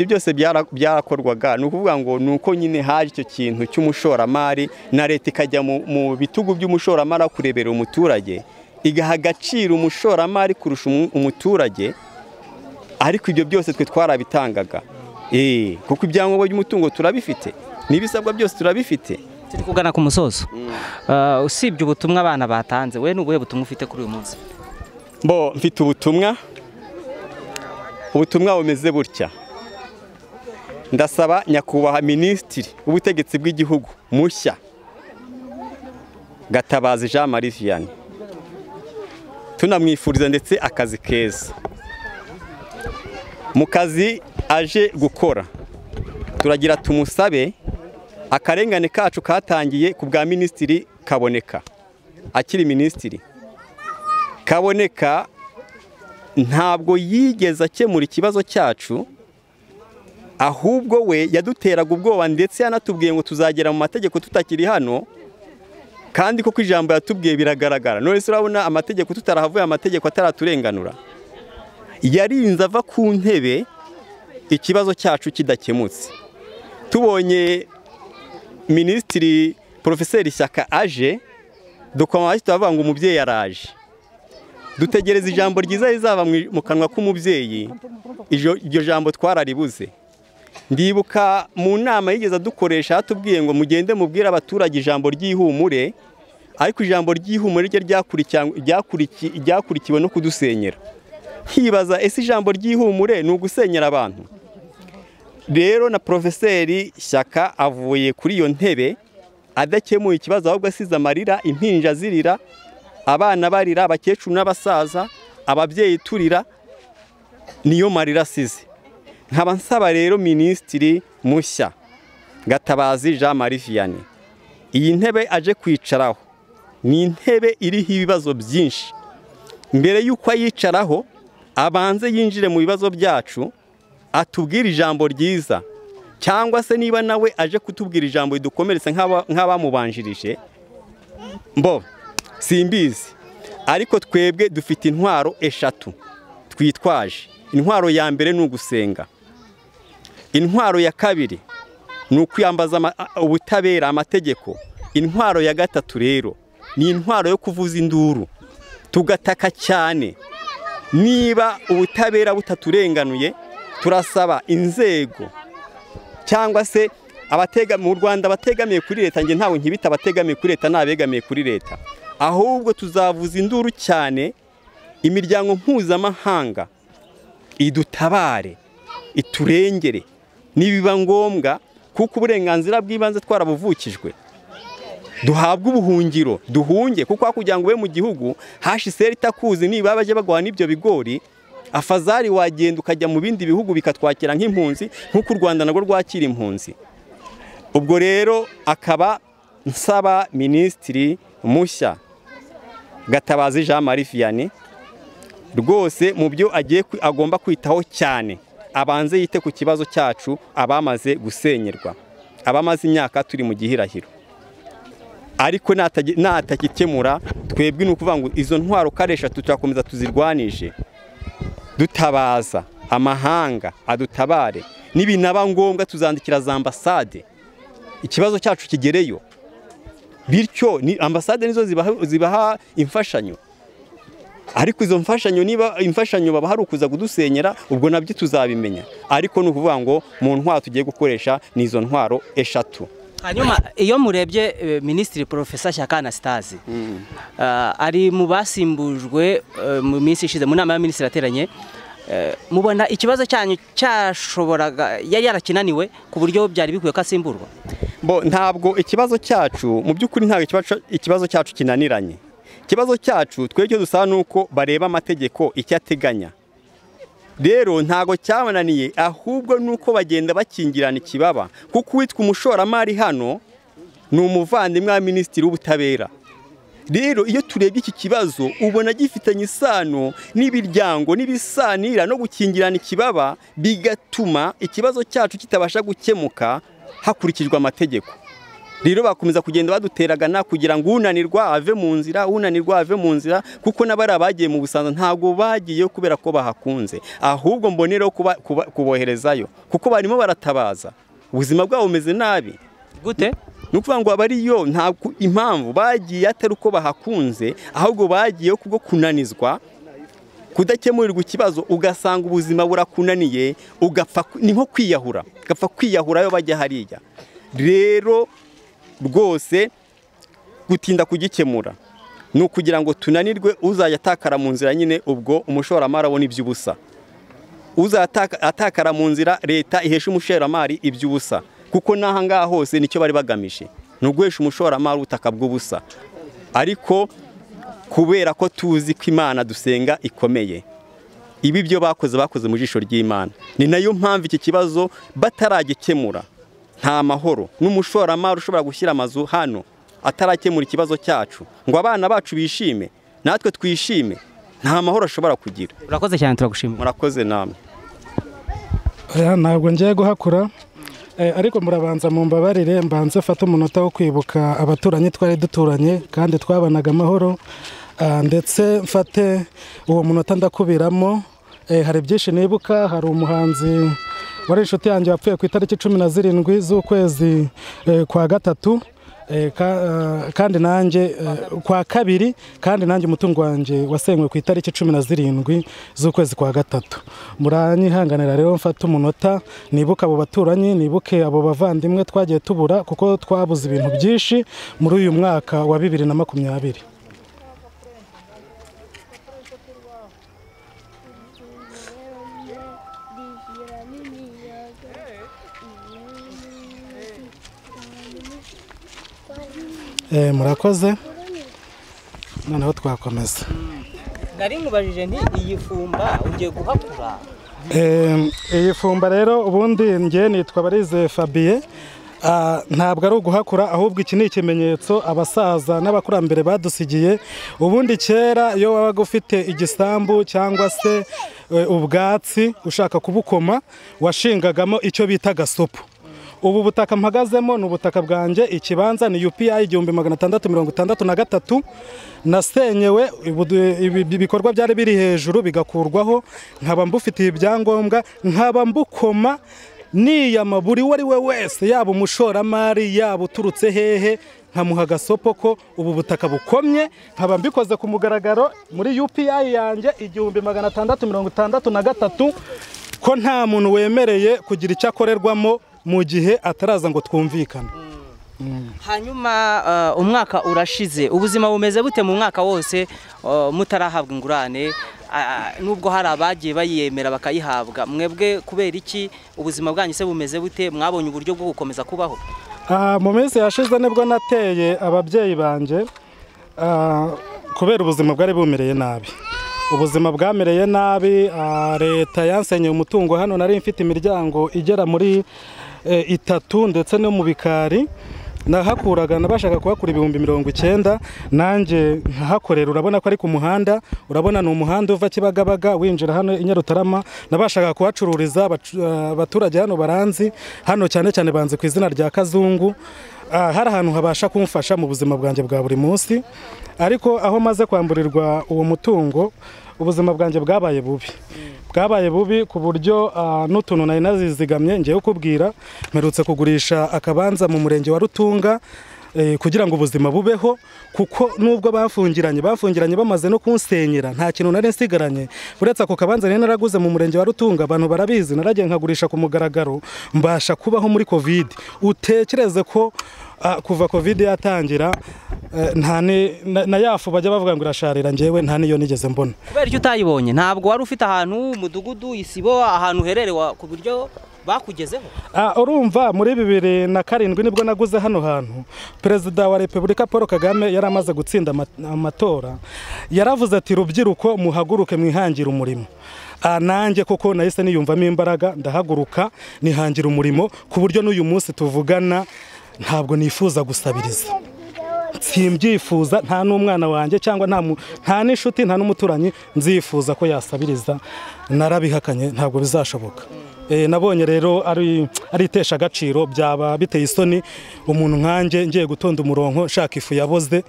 byose byarakorwaga. Ni ukuvuga ngo nuko nyine haje icyo kintu cy'umushoramari na leta ikajya mu bitugu by'umushoramari kurebera umuturage, igaha agaciro umushoramari kurusha umuturage. Ariko ibyo byose twe twarabitangaga, kuko ibyangombwa by'umutungo turabifite, n'ibisabwa byose turabifite. Turi kugana ku musozo. Usibye ubutumwa abana batanze, we n'ubuhe butumwa ufite kuri uyu munsi? Bo mfite ubutumwa bumeze butya. Ndasaba nyakubahwa minisitiri w'ubutegetsi bw'igihugu mushya Gatabazi Jean Marie Vianney, tunamwifuriza ndetse akazi keza mu kazi aje gukora. Turagira tumusabe akarengane kacu katangiye ku bwa minisitiri Kaboneka akiri minisitiri. Kaboneka ntabwo yigeze akemura ikibazo cyacu, Ahubwo we yaduteraga ubwoba, ndetse yanatubwiye ngo tuzagera mu mategeko tutakiri hano, kandi koko ijambo yatubwiye biragaragara. None se urabona amategeko tutarahavuye, amategeko ataraturenganura? Yarinze ava ku ntebe ikibazo cyacu kidakemutse. Tubonye Minisitiri Porofeseri Shyaka aje, dukoma turavuga ngo umubyeyi araje, dutegereza ijambo ryiza rizava mu kanwa k'umubyeyi. Iryo jambo twararibuze. Ndibuka mu nama yigeze dukoresha atubwiye ngo mugende mubwire abaturage ijambo ry'ihumure, ariko ijambo ry'ihumure rye ryakurikiwe no kudusenyera. Nkibaza, ese ijambo ry'ihumure ni ugusenyera abantu? Rero na Porofeseri Shyaka avuye kuri iyo ntebe adakemuye ikibazo, ahubwo asize amarira, impinja zirira, abana barira, abakecuru n'abasaza, ababyeyi turira, niyo marira asize. Nkaba nsaba rero Minisitiri mushya Gatabazi Jean Marie Vianney, iyi ntebe aje kwicaraho ni intebe iriho ibibazo byinshi. Mbere y'uko ayicaraho abanze yinjire mu bibazo byacu, atubwire ijambo ryiza, cyangwa se niba nawe aje kutubwira ijambo ridukomeretsa nk'abamubanjirije, mbo simbizi. Ariko twebwe dufite intwaro eshatu twitwaje. Intwaro ya mbere ni ugusenga, intwaro ya kabiri ni ukwiyambaza ubutabera, amategeko, intwaro ya gatatu rero ni intwaro yo kuvuza induru tugataka cyane. Niba ubutabera butaturenganuye, turasaba inzego cyangwa se abatega mu Rwanda bategamiye kuri leta, nge ntawe nkibita abategamiye kuri leta n'abegamiye kuri leta, ahubwo tuzavuza induru cyane, imiryango mpuzamahanga idutabare, iturengere nibiba ngombwa, kuko uburenganzira bw'ibanze twarabuvukijwe, duhabwe ubuhungiro, duhunge, kuko kugira ngo ube mu gihugu HCR itakuzi, niba baje baguha n'ibyo bigori, afazari wagenda ukajya mu bindi bihugu bikatwakira nk'impunzi, nk'uko u Rwanda narwo rwakira impunzi. Ubwo rero akaba nsaba Minisitiri mushya Gatabazi Jean Marie Vianney rwose mu byo agiye agomba kwitaho cyane, abanze yite ku kibazo cyacu abamaze gusenyerwa, abamaze imyaka turi mu gihirahiro. Ariko natakikemura, twebwe ni ukuvuga ngo izo ntwaro karesha tutakomeza tuzirwanije, dutabaza amahanga adutabare, nibinaba ngombwa tuzandikira za ambasade ikibazo cyacu kigereyo. Bityo ni ambasade nizo zibaha imfashanyo, ariko izo mfashanyo niba imfashanyo baba hari ukuza kudusenyera, ubwo nabyo tuzabimenya. Ariko ni ukuvuga ngo mu ntwaro tugiye gukoresha ni izo ntwaro eshatu. Hanyuma iyo murebye Minisitiri Profesa Shyaka Anastase ari mu basimbujwe mu minsi ishize mu nama ya minisitiri ateranye, mubona ikibazo cyanyu cyashoboraga yari yarakinaniwe ku buryo byari bikwiye ko asimburwa? Bo ntabwo ikibazo cyacu mu by'ukuri ntabwo ikibazo cyacu kinaniranye. Ikibazo cyacu twebwe dusaba nuko bareba amategeko icyo ateganya. Rero ntago cyabananiye, ahubwo nuko bagenda bakingirana ikibaba, kuko uwitwa umushoramari hano ni umuvandimwe wa Minisitiri w'Ubutabera. Rero iyo turebye iki kibazo ubona gifitanye isano n'ibiryango n'ibisanira no gukingirana ikibaba, bigatuma ikibazo cyacu kitabasha gukemuka hakurikijwe amategeko. Rero bakomeza kugenda baduteragana kugira ngo unanirwa ave mu nzira, unanirwa ave mu nzira, kuko n'abari abagiye mu Busanza ntabwo bagiye kubera ko bahakunze, ahubwo mbonero kuboherezayo kuko barimo baratabaza, ubuzima bwabo bumeze nabi. Gute? Ni ukuvuga ngo abariyo ntabwo impamvu bagiye atari uko bahakunze, ahubwo bagiye kubwo kunanizwa, kudakemurirwa ikibazo, ugasanga ubuzima burakunaniye, ugapfa, ni nko kwiyahura, ugapfa kwiyahura yo bajya hariya. Rero rwose gutinda kugikemura ni ukugira ngo tunanirwe, uzajya atakara mu nzira nyine, ubwo umushoramari abona iby'ubusa, uzajya mu nzira leta ihesha umushoramari iby'ubusa, kuko n'aha ngaha hose nicyo bari bagamije, ni uguhesha umushoramari ubutaka bw'ubusa. Ariko kubera ko tuzi ko Imana dusenga ikomeye, ibi byo bakoze bakoze mu jisho ry'Imana, ni nayo mpamvu iki kibazo bataragikemura nta mahoro. N'umushoramari ushobora gushyira amazu hano atarakemura ikibazo cyacu ngo abana bacu bishime natwe twishime, nta mahoro ashobora kugira. Urakoze cyane, turagushimira. Murakoze namwe. Ntabwo ngiye guhakura, ariko murabanza mumbabarire mbanze fata umunota wo kwibuka abaturanyi twari duturanye kandi twabanaga amahoro, ndetse mfate uwo munota ndakubiramo. Hari byinshi nibuka. Hari umuhanzi wari inshuti yanjye wapfuye ku itariki 17 z'ukwezi kwa gatatu, kandi nanjye kwa kabiri, kandi nanjye umutungo wanjye wasenywe ku itariki 17 z'ukwezi kwa gatatu. Muranyihanganira rero mfata umunota nibuka abo baturanyi, nibuke abo bavandimwe twagiye tubura, kuko twabuze ibintu byinshi muri uyu mwaka wa 2020. Murakoze, noneho twakomeza. Nari nkubajije nti iyi fumba ugiye guhakura? Iyi fumba rero ubundi ngiye nitwa Barize Fabien. Ntabwo ari uguhakura, ahubwo iki ni ikimenyetso abasaza n'abakurambere badusigiye. Ubundi kera iyo wabaga ufite igisambu cyangwa se ubwatsi ushaka kubukoma, washingagamo icyo bita gasopo. Ubu butaka mpagazemo ni ubutaka bwanjye, ikibanza ni UPI 1663 nasenyewe, ibikorwa byari biri hejuru bigakurwaho, nkaba mbufitiye ibyangombwa, nkaba mbukoma niyama buri wari we wese, yaba umushoramari yaba uturutse hehe, nkamuha gasopo ko ubu butaka bukomye. Nkaba mbikoze ku mugaragaro muri UPI yanjye 1663 ko nta muntu wemereye kugira icyo akorerwamo mu gihe ataraza ngo twumvikane. Hanyuma umwaka urashize, ubuzima bumeze bute mu mwaka wose mutarahabwa ingurane? Nubwo hari abagiye bayemera bakayihabwa, mwebwe kubera iki ubuzima bwanyu se bumeze bute? Mwabonye uburyo bwo gukomeza kubaho? Mu minsi yashize nibwo nateye ababyeyi banje, kubera ubuzima bwari bumereye nabi. Ubuzima bwamereye nabi, leta yansenyeye umutungo. Hano nari mfite imiryango igera muri 3 ndetse no mu bikari nahakuraga, nabashaka kuhakura 90,000, nanjye nkahakorera. Urabona ko ari ku muhanda, urabona ni umuhanda uva Kibagabaga winjira hano i Nyarutarama. Nabashaka kuhacururiza, abaturage hano baranzi, hano cyane cyane banzi ku izina rya Kazungu. Hari ahantu habasha kumfasha mu buzima bwanjye bwa buri munsi, ariko aho maze kwamburirwa uwo mutungo ubuzima bwanjye bwabaye bubi. Bwabaye bubi ku buryo n'utuntu nari nazizigamye ngiye kukubwira, mperutse kugurisha akabanza mu murenge wa Rutunga kugira ngo ubuzima bubeho, kuko nubwo bafungiranye bamaze no kunsenyera nta kintu nari nsigaranye uretse ako kabanza nari naraguze mu murenge wa Rutunga. Abantu barabizi, naragiye nkagurisha ku mugaragaro, mbasha kubaho muri Covid. Utekereze ko kuva Covid yatangira nta na yafu bajya bavuga ngo irasharira, njyewe nta niyo nigeze mbona. Kubera icyo utayibonye, ntabwo wari ufite ahantu umudugudu isibo ahantu hererewa ku buryo bakugezeho? Urumva muri 2007 nibwo naguze hano hantu. Perezida wa Repubulika Paul Kagame yari amaze gutsinda amatora, yaravuze ati rubyiruko muhaguruke mwihangira umurimo. Nanjye koko nahise niyumvamo imbaraga, ndahaguruka nihangira umurimo, ku buryo n'uyu munsi tuvugana ntabwo nifuza gusabiriza, simbyifuza, nta n'umwana wanjye cyangwa nta n'inshuti nta n'umuturanyi nzifuza ko yasabiriza, narabihakanye, ntabwo bizashoboka. Nabonye rero ari itesha agaciro, byaba biteye isoni umuntu nkanjye ngiye gutonda umurongo nshaka ifu yaboze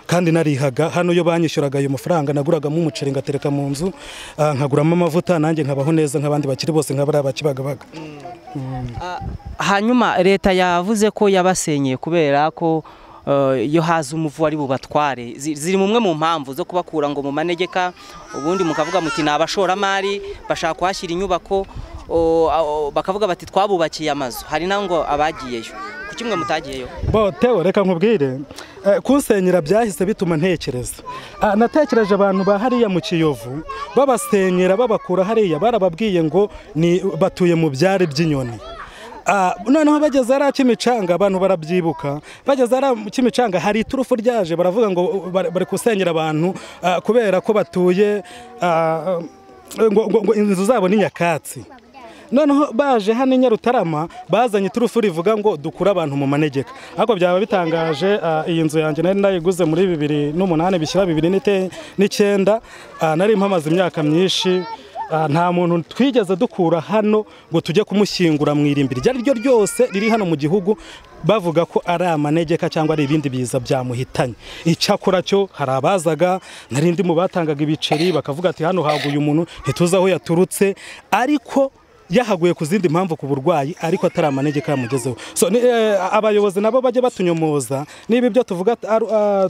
kandi narihaga. Hano iyo banyishyuraga ayo mafaranga naguragamo umuceri ngatereka mu nzu, nkaguramo amavuta, nanjye nkabaho neza nk'abandi bakiri bose nk'abari abakibagabaga. Hanyuma leta yavuze ko yabasenyeye kubera ko iyo haza umuvu ari bubatware. Ziri mumwe mu mpamvu zo kubakura ngo mu manegeka, ubundi mukavuga muti ni abashoramari bashaka kuhashyira inyubako, bakavuga bati twabubakiye amazu, hari naho abagiyeyo. Kuki mwe mutagiyeyo? Bo Theo, reka nkubwire, kunsenyera byahise bituma ntekereza. Natekereje abantu ba hariya mu Kiyovu babasenyera babakura hariya, barababwiye ngo ni batuye mu byari by'inyoni. Noneho bageze ari Kimicanga, abantu barabyibuka, bageze ari Kimicanga hari iturufu ryaje, baravuga ngo bari kusenyera abantu kubera ko batuye ngo inzu zabo ni nyakatsi. Noneho baje hano i Nyarutarama bazanye iturufu rivuga ngo dukura abantu mu manegeka. Ariko byaba bitangaje, iyi nzu yanjye nari nayiguze muri 2008 bishyira 2009, nari mpamaze imyaka myinshi Nta muntu twigeze dukura hano ngo tujye kumushyingura mu irimbi iryo ari ryo ryose riri hano mu gihugu bavuga ko ari amanegeka cyangwa ari ibindi biza byamuhitanye. Icyakora cyo hari abazaga, narindi mu batangaga ibiceri bakavuga ati hano haguye umuntu ntituzi aho yaturutse, ariko yahaguye ku zindi mpamvu ku burwayi, ariko atari amanegeka yamugezeho. So abayobozi nabo bajye batunyomoza niba ibyo tuvuga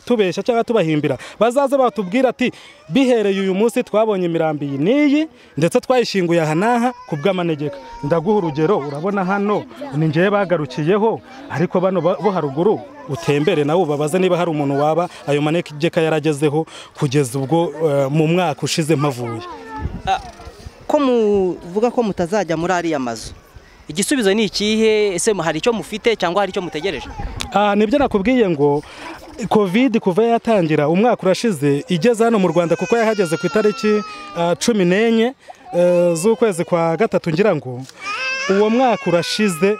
tubeshya cyangwa tubahimbira, bazaze batubwira ati bihereye uyu munsi twabonye imirambi iyi n'iyi ndetse twayishinguye aha n'aha ku bw'amanegeka. Ndaguha urugero, urabona hano ni njyewe bagarukiyeho, ariko bano bo haruguru utembere nawe ubabaze niba hari umuntu waba ayo manegeka yaragezeho kugeza ubwo mu mwaka ushize mpavuye. Ko muvuga ko mutazajya muri ariya mazu, igisubizo ni ikihe? Ese hari icyo mufite cyangwa hari icyo mutegereje? Nibyo nakubwiye ngo Covid kuva yatangira umwaka urashize igeze hano mu Rwanda, kuko yahageze ku itariki 14 z'ukwezi kwa gatatu ngira ngo uwo mwaka urashize,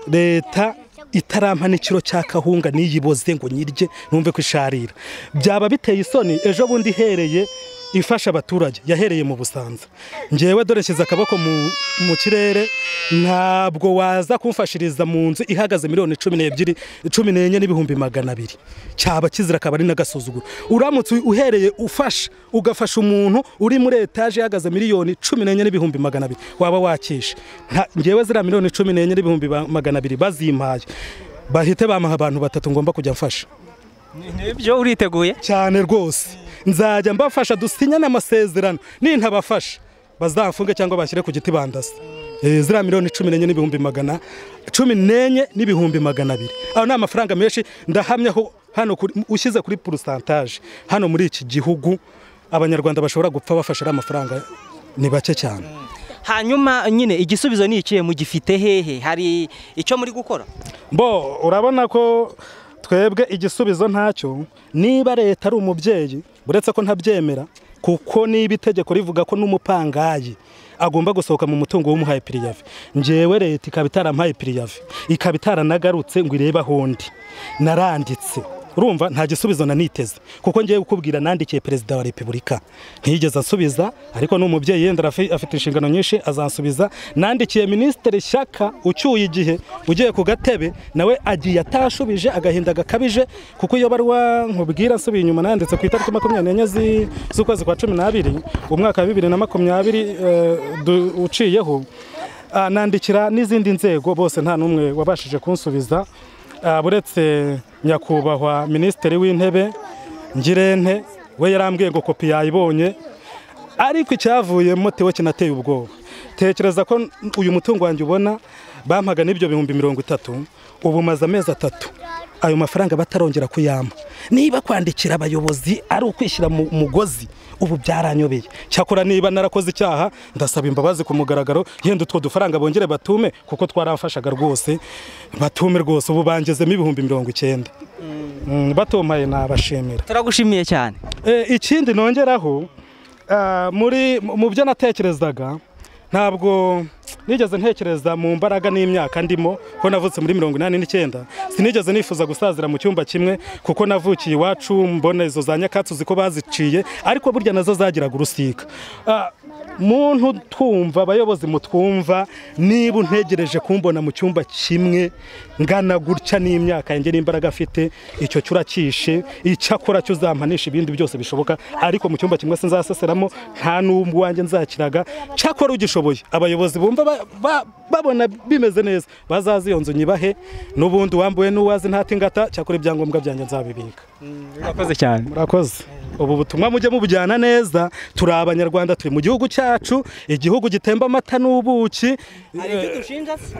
leta itarampa n'ikiro cya kahunga niyiboze ngo nyirye numve ko isharira. Byaba biteye isoni. Ejo bundi ihereye ifasha abaturage yahereye mu Busanza, ngewe dore shyize akaboko mu kirere, ntabwo waza kumfashiriza mu nzu ihagaze miliyoni 12 14 n'ibihumbi 200, cyaba kizira akaba ari n'agasuzuguro. Uramutse uhereye ufasha ugafasha umuntu uri muri etage ihagaze miliyoni 14 n'ibihumbi 200 waba wakishe. Ngewe zira miliyoni 14 n'ibihumbi 200 bazimpaye bahite bamuha abantu batatu ngomba kujya mfasha. Nibyo uriteguye cyane rwose, nzajya mbafasha dusinyane amasezerano, nintabafasha bazafunge cyangwa bashyire ku giti bandasa. Zira miliyoni 14 n'ibihumbi 14 n'ibihumbi 200, aho ni amafaranga menshi. Ndahamya ko hano ushyize kuri pourcentage hano muri iki gihugu abanyarwanda bashobora gupfa bafasha amafaranga ni bake cyane. Hanyuma nyine igisubizo ni ikihe? Mugifite hehe? Hari icyo muri gukora? Bo urabona ko twebwe igisubizo ntacyo. Niba leta ari umubyeyi, uretse ko ntabyemera, kuko niba itegeko rivuga ko n'umupangayi agomba gusohoka mu mutungo w'umuhaye piriyave, njewe leta ikaba itarampaye piriyave, ikaba itaranagarutse ngo irebe ahondi naranditse, urumva nta gisubizo naniteze, kuko ngiye gukubwira nandikiye Perezida wa Repubulika ntiyigeze ansubiza, ariko n'umubyeyi yenda afite inshingano nyinshi azansubiza. Nandikiye Minisitiri Shyaka ucyuye igihe ugiye ku gatebe, nawe agiye atashubije agahinda gakabije, kuko iyo barwa nkubwira nsubiye inyuma nanditse ku itariki 24 z'ukwezi kwa 12 umwaka wa 2020 uciyeho, nandikira n'izindi nzego bose nta n'umwe wabashije kunsubiza, buretse nyakubahwa Minisitiri w'Intebe Ngirente, we yarambwiye ngo kopi yayibonye, ariko icyavuyemo tewe kinateye ubwoba. Tekereza ko uyu mutungo wanjye ubona bampaga n'ibyo 30,000, ubu maze amezi 3 ayo mafaranga batarongera kuyampa. Niba kwandikira abayobozi ari ukwishyira mu mugozi, ubu byaranyobeye. Cyakora niba narakoze icyaha ndasaba imbabazi ku mugaragaro, yenda utwo dufaranga bongere batume, kuko twaramfashaga rwose, batume rwose. Ubu bangezemo 90,000 batumaye, nabashimira. Turagushimiye cyane. Ikindi nongeraho, muri mu byo natekerezaga, ntabwo nigeze ntekereza mu mbaraga n'imyaka ndimo, ko navutse muri 89, sinigeze nifuza gusazira mu cyumba kimwe, kuko navukiye iwacu mbona izo za nyakatsi ziko baziciye, ariko burya nazo zagiraga urusika. Muntu twumva abayobozi mutwumva, niba untegereje kumbona mu cyumba kimwe ngana gutya n'imyaka yanjye n'imbaraga afite, icyo cyurakishe, icyakora cyo uzampanisha ibindi byose bishoboka, ariko mu cyumba kimwe sinzaseseramo, nta n'umwe wanjye nzakiraga. Cyakora ugishoboye abayobozi bumva babona bimeze neza bazazi iyo nzu nyibahe, n'ubundi wambuwe n'uwazi ntatingata, cyakora ibyangombwa byanjye nzabibika. Murakoze cyane. Murakoze. Ubu butumwa mujye mubujyana neza, turi abanyarwanda, turi mu gihugu cyacu, igihugu gitemba amata n'ubuki. Hari ibyo dushinja se?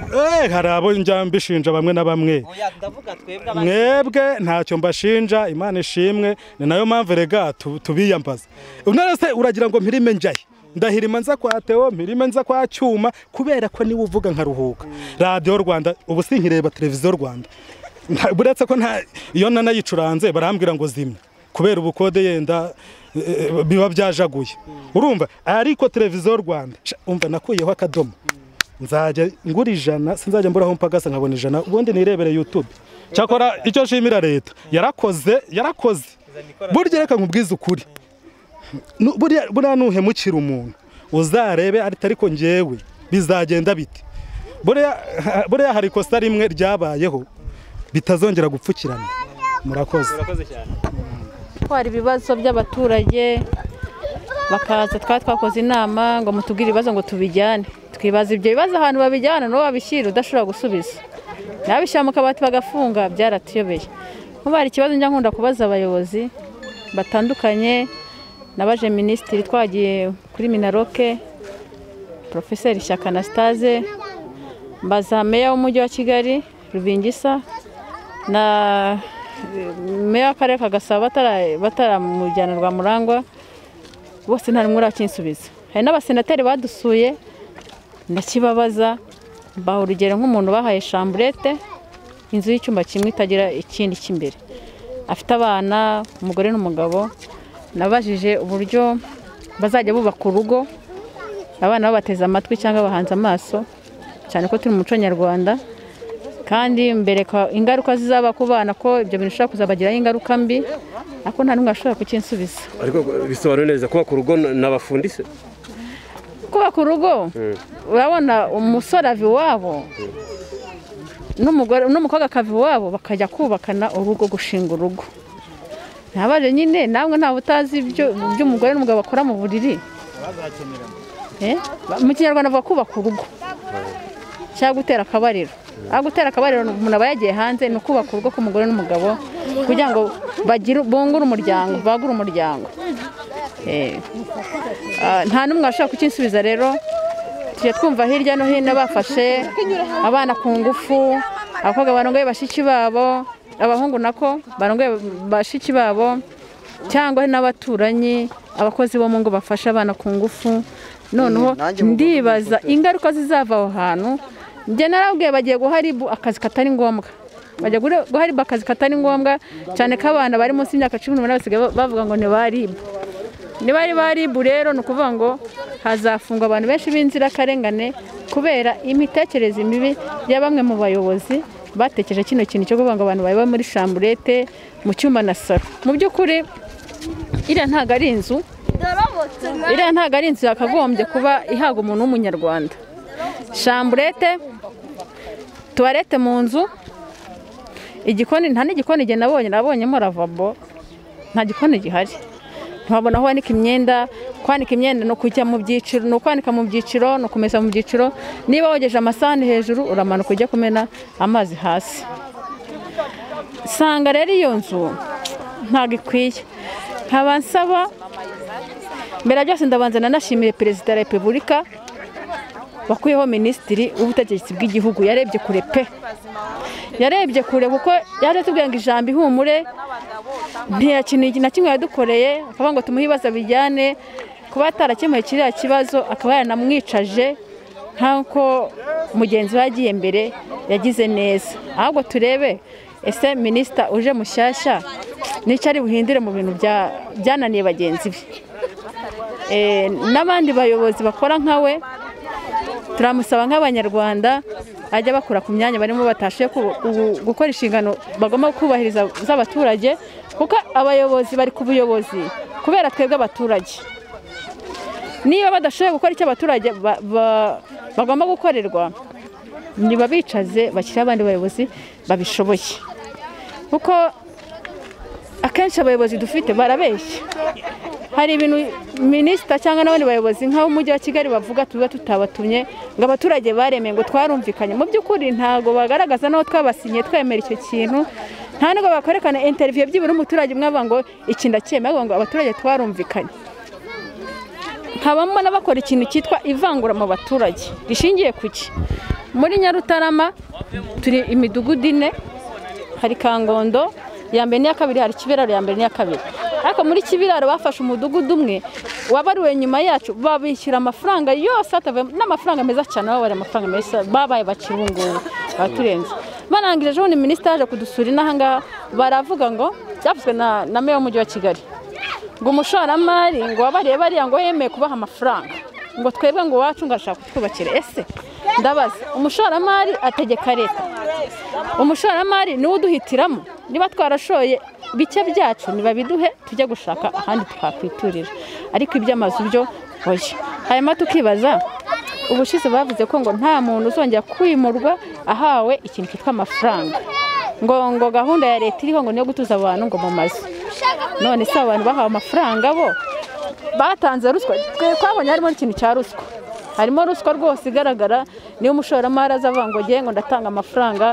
Hari abo njya mbishinja bamwe na bamwe. Oya ndavuga twebwe abandi. Mwebwe ntacyo mbashinja, Imana ishimwe, ni nayo mpamvu rega tubiyambaza. Unarese uragira ngo mpirime njaye, ndahirima nza kwa Theo, mpirime nza kwa Cyuma, kubera ko niwe uvuga nkaruhuka. Radio Rwanda ubu sinkireba televiziyo Rwanda, buretse ko nta iyo nanayicuranze barambwira ngo zimwe kubera ubukode yenda biba byajaguye, urumva. Ariko televiziyo Rwanda umva nakuyeho akadomo, nzajya ngura 100, sinzajya mburaho mpagasa nkabona 100, ubundi nirebere YouTube. Cyakora icyo nshimira leta yarakoze, yarakoze. Burya reka nkubwize ukuri, buriya nuhemukira umuntu Uzarebe ariko njyewe bizagenda bite. Buriya hari ikosa rimwe ryabayeho bitazongera gupfukirana. Murakoze. Twari ibibazo by'abaturage bakaza twakoze inama ngo mutubwire ibibazo ngo tubijyane. Twibaza ibyo bibazo ahantu babijyana no babishyira udashobora gusubiza. Nabishyira mu kabati bagafunga byaratuyobeye. Nkuba hari ikibazo njya nkunda kubaza abayobozi batandukanye, nabaje minisitiri twagiye kuri Minaroke, Professeur Shyaka Anastase, mbaza meya w'umujyi wa Kigali Rubingisa na meya w'akarere ka Gasabo bataramujyana rwa Murangwa, bose nta n'umwe urakinsubiza. Hari n'abasenateri badusuye ndakibabaza, mbaha urugero nk'umuntu bahaye chambrette, inzu y'icyumba kimwe itagira ikindi cy'imbere, afite abana, umugore n'umugabo. Nabajije uburyo bazajya bubaka urugo abana babateze amatwi cyangwa bahanze amaso, cyane ko turi mu muco nyarwanda, kandi mbereka ingaruka zizaba ku bana ko ibyo bintu bishobora kuzabagiraho ingaruka mbi, ariko nta n'umwe ashobora kukinsubiza. Ariko bisobanura neza kubaka urugo n'abafundi se? Kubaka urugo urabona umusore ava iwabo n'umugore n'umukobwa akava iwabo bakajya kubakana urugo, gushinga urugo. Nabaje nyine namwe nta butazi ibyo by'umugore n'umugabo bakora mu buriri. Mu kinyarwanda bavuga kubaka urugo cyangwa gutera akabariro. Aho gutera akabariro umuntu aba yagiye hanze, ni ukubaka urugo k'umugore n'umugabo kugira ngo bagire bungure umuryango, bagure umuryango. Nta n'umwe ashobora kukinsubiza rero. Tujya twumva hirya no hino bafashe abana ku ngufu, abakobwa barongoye bashiki babo, abahungu nako barongoye bashiki babo, cyangwa n'abaturanyi, abakozi bo mu ngo bafasha abana ku ngufu. Noneho ndibaza ingaruka zizava aho hantu. Njye narabwiye bagiye guha RIB akazi katari ngombwa. Bajya guha RIB akazi katari ngombwa, cyane ko abana bari munsi y'imyaka 18 basigaye bavuga ngo ni ba RIB. Niba ari ba RIB rero ni ukuvuga ngo hazafungwa abantu benshi b'inzirakarengane kubera imitekerereze mibi ya bamwe mu bayobozi batekereje kino kintu cyo kuvuga ngo abantu baba muri chambrette mu cyumba na salo. Mu by'ukuri iriya ntago ari inzu, iriya ntago ari inzu yakagombye kuba ihabwa umuntu w'umunyarwanda. Chambrette, toilette mu nzu, igikoni, nta n'igikoni jye nabonyemo lavabo, nta gikoni gihari. Ntiwabona aho wanika imyenda, kwanika imyenda no kujya mu byiciro, no kwanika mu byiciro, no kumesa mu byiciro. Niba wogeje amasahani hejuru uramanuka ujya kumena amazi hasi. Sanga rero iyo nzu ntago ikwiye. Nkaba nsaba mbere byose ndabanza nanashimire Perezida wa Repubulika wakuyeho minisitiri w'ubutegetsi bw'igihugu, yarebye kure pe. Yarebye kure kuko yaje tubwira ngo ijambo ihumure ntiyakintu na kimwe yadukoreye, akavuga ngo tumuhe ibibazo bijyane, kuba atarakemuye kiriya kibazo akaba yaranamwicaje nk'uko mugenzi we yagiye mbere yagize neza. Ahubwo turebe ese minisita uje mushyashya n'icyo ari buhindure mu bintu byananiye bagenzi be. N'abandi bayobozi bakora nkawe turamusaba nk'abanyarwanda ajya bakura ku myanya barimo batashe gukora inshingano bagomba kubahiriza z'abaturage, kuko abayobozi bari ku buyobozi kubera twebwe abaturage. Niba badashoboye gukora icyo abaturage bagomba gukorerwa, nibabicaze bashyire abandi bayobozi babishoboye, kuko akenshi abayobozi dufite barabeshya. Hari ibintu minisita cyangwa n'abandi bayobozi nk'ab'umujyi wa Kigali bavuga tuba tutabatumye ngo abaturage baremeye ngo twarumvikanye. Mu by'ukuri ntago bagaragaza n'aho twabasinye twemera icyo kintu, nta nubwo bakorekana interview byibura umuturage umwe avuga ngo iki ndacyemeye, ngo abaturage twarumvikanye. Nkabamo n'abakora ikintu cyitwa ivangura mu baturage rishingiye kuki. Muri Nyarutarama turi imidugudu ine, hari Kangondo ya mbere n'iya kabiri, hari Kibiraro ya mbere n'iya kabiri. Ariko muri Kibiraro bafashe umudugudu umwe wabariwe nyuma yacu, babishyura amafaranga yose n'amafaranga meza cyane, babariye amafaranga meza, babaye bakiri ubu ngubu baturenze. Barangije ejo bundi minisitiri yaje kudusura inaha ngaha, baravuga ngo byavuzwe na meya w'umujyi wa Kigali ngo umushoramari ngo wabariye bariya ngo yemeye kubaha amafaranga, ngo twebwe ngo wacu ngo arashaka kutwubakira. Ese ndabaza, umushoramari ategeka leta, umushoramari niwe uduhitiramo? Niba twarashoye bike byacu nibabiduhe tujye gushaka ahandi twakwiturira, ariko iby'amazu byo oya. Hanyuma tukibaza ubushize bavuze ko ngo nta muntu uzongera kwimurwa ahawe ikintu cyitwa amafaranga, ngo gahunda ya leta iriho ngo niyo gutuza abantu ngo mu mazu. None se abantu bahawe amafaranga bo batanze ruswa? Twabonye harimo ikintu cya ruswa, harimo ruswa rwose igaragara. Niyo umushoramari aza avuga ngo ngiye ngo ndatanga amafaranga,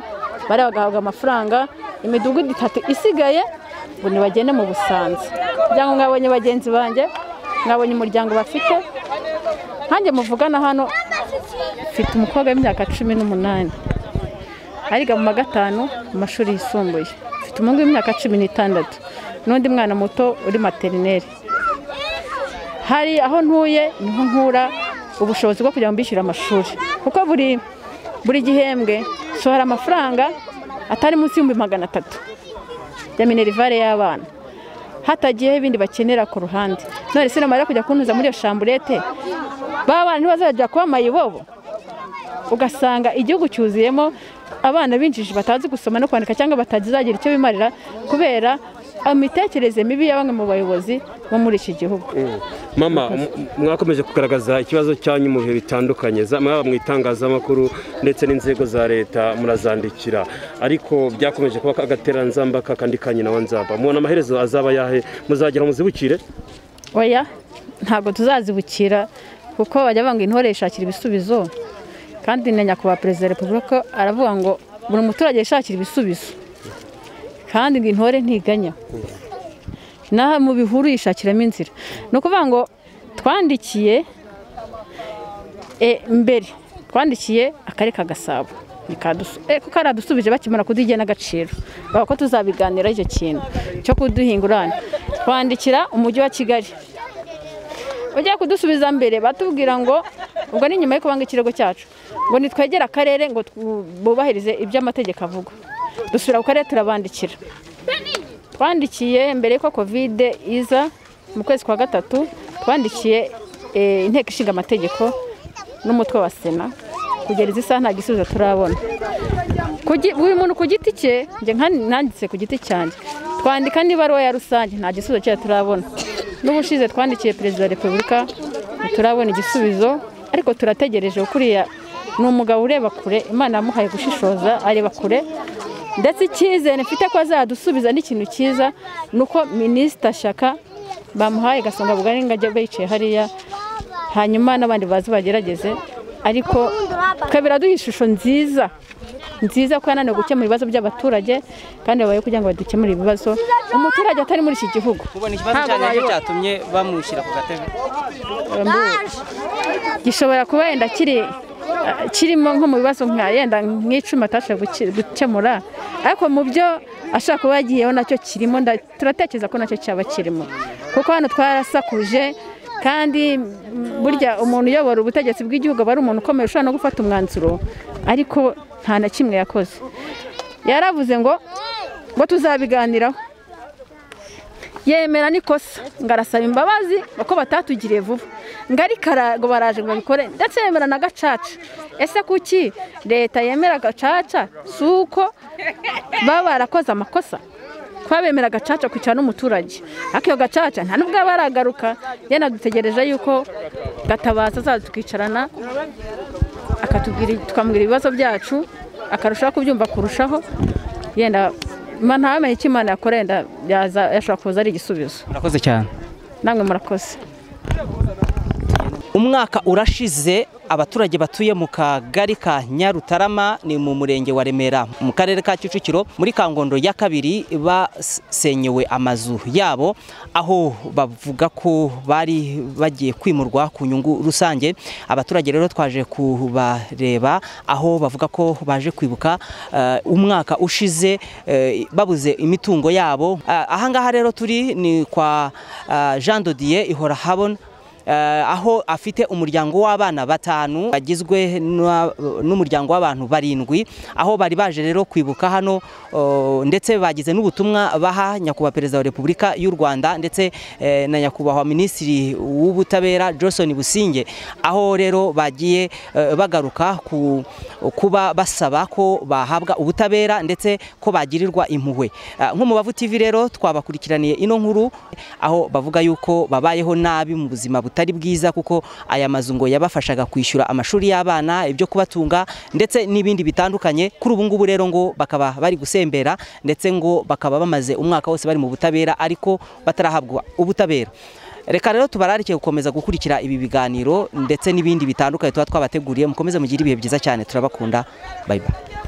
bari bagahabwa amafaranga. Imidugudu 3 isigaye ngo nibagende mu Busanza. Kugira ngo mwabonye bagenzi banjye, mwabonye umuryango bafite. Nkanjye muvugana hano mfite umukobwa w'imyaka 18 ariga mu 5 mu mashuri yisumbuye, mfite umuhungu w'imyaka 16 n'undi mwana muto uri materineri. Hari aho ntuye niho nkura ubushobozi bwo kugira ngo mbishyure amashuri, kuko buri gihembwe sohora amafaranga atari munsi y'ibihumbi 300 ya minerivare y'abana, hatagiyeho ibindi bakenera ku ruhande. None se namara kujya kuntuza muri iyo shamburete, ba bana ntibazajya kuba mayibobo? Ugasanga igihugu cyuzuyemo abana binjije batazi gusoma no kwandika, cyangwa batazagira icyo bimarira kubera imitekerereze mibi ya bamwe mu bayobozi bo muri iki gihugu. Mama, mwakomeje kugaragaza ikibazo cyanyu mu bihe bitandukanye, mwaba mu itangazamakuru ndetse n'inzego za leta murazandikira, ariko byakomeje kuba agateranzamba kandi kanyina wa nzamba. Mubona amaherezo azaba yahe? Muzagera muzibukire? Oya, ntabwo tuzazibukira, kuko bajya banga intore ishakira ibisubizo. Kandi na nyakubahwa Perezida wa Repubulika aravuga ngo buri muturage yishakira ibisubizo, kandi ngo intore ntiganya, naho mu bihuru yishakiramo inzira. Ni ukuvuga ngo twandikiye mbere, twandikiye akarere ka Gasabo, kuko karadusubije bakimara kuduha n'agaciro, bavuga ko tuzabiganira icyo kintu cyo kuduhingurana. Twandikira umujyi wa Kigali, ujya kudusubiza mbere batubwira ngo ubwo ni nyuma yo kubanga ikirego cyacu, ngo nitwegera akarere ngo bubahirize ibyo amategeko avuga. Dusubira ku karere turabandikira. Twandikiye mbere ko Covid iza mu kwezi kwa 3, twandikiye inteko ishinga amategeko n'umutwe wa Sena, kugera izi saha nta gisubizo turabona. Buri muntu ku giti cye, njye nanditse ku giti cyanjye, twandika n'ibaruwa ya rusange, nta gisubizo cyayo turabona. N'ubushize twandikiye Perezida wa Repubulika turabona igisubizo, ariko turategereje. Kuriya ni umugabo ureba kure, Imana yamuhaye gushishoza, areba kure. Ndetse icyizere mfite ko azadusubiza n'ikintu cyiza nuko Minisita Shyaka bamuhaye Gasonga bugari ngo ajye bicaye hariya, hanyuma n'abandi bazi bagerageze. Ariko twe biraduha ishusho nziza nziza ko yananiwe gukemura ibibazo by'abaturage, kandi babaye kugira ngo badukemure ibibazo umuturage atari muri iki gihugu. Ubona ikibazo cyane cyatumye bamushyira ku gatebe gishobora kuba yenda kirimo nko mu bibazo nka yenda nk'icumi atashoboye gukemura, ariko mu byo ashaka kuba yagiyeho nacyo kirimo, turatekereza ko nacyo cyaba kirimo, kuko hano twarasakuje. Kandi burya umuntu uyobora ubutegetsi bw'igihugu aba ari umuntu ukomeye ushobora no gufata umwanzuro, ariko nta na kimwe yakoze. Yaravuze ngo tuzabiganiraho, yemera n'ikosa, ngo arasaba imbabazi ko batatugiriye vuba, ngo ariko ngo baraje ngo babikore, ndetse yemera na gacaca. Ese kuki leta yemera gacaca? Si uko baba barakoze amakosa? Kuba bemera gacaca kwicara n'umuturage, ariko iyo gacaca nta nubwo aba aragaruka. Yanadutegereje yuko Gatabaza azaza tukicarana, akatubwira, tukamubwira ibibazo byacu, akarushaho kubyumva kurushaho. Yenda ntamenye icyo Imana yakora, yenda yashobora kuza ari igisubizo. Murakoze cyane. Namwe murakoze. Umwaka urashize abaturage batuye mu kagari ka Nyarutarama ni mu murenge wa Remera mu karere ka Kicukiro muri Kangondo ya kabiri basenyewe amazu yabo, aho bavuga ko bari bagiye kwimurwa ku nyungu rusange. Abaturage rero twaje kubareba aho bavuga ko baje kwibuka umwaka ushize babuze imitungo yabo. Ahangaha rero turi ni kwa Jean Dodier ihora habona, aho afite umuryango w'abana 5 bagizwe n'umuryango w'abantu 7, aho bari baje rero kwibuka hano, ndetse bagize n'ubutumwa baha nyakubahwa Perezida wa Repubulika y'u Rwanda ndetse na nyakubahwa Minisitiri w'Ubutabera Johnson Busingye, aho rero bagiye bagaruka kuba basaba ko bahabwa ubutabera ndetse ko bagirirwa impuhwe. Nk'Umubavu TV rero twabakurikiraniye ino nkuru aho bavuga yuko babayeho nabi mu buzima butari bwiza, kuko aya mazu ngo yabafashaga kwishyura amashuri y'abana, ibyo kubatunga ndetse n'ibindi bitandukanye. Kuri ubu ngubu rero ngo bakaba bari gusembera, ndetse ngo bakaba bamaze umwaka wose bari mu butabera ariko batarahabwa ubutabera. Reka rero tubararike gukomeza gukurikira ibi biganiro ndetse n'ibindi bitandukanye tuba twabateguriye. Mukomeze mugire ibihe byiza cyane, turabakunda, bye bye.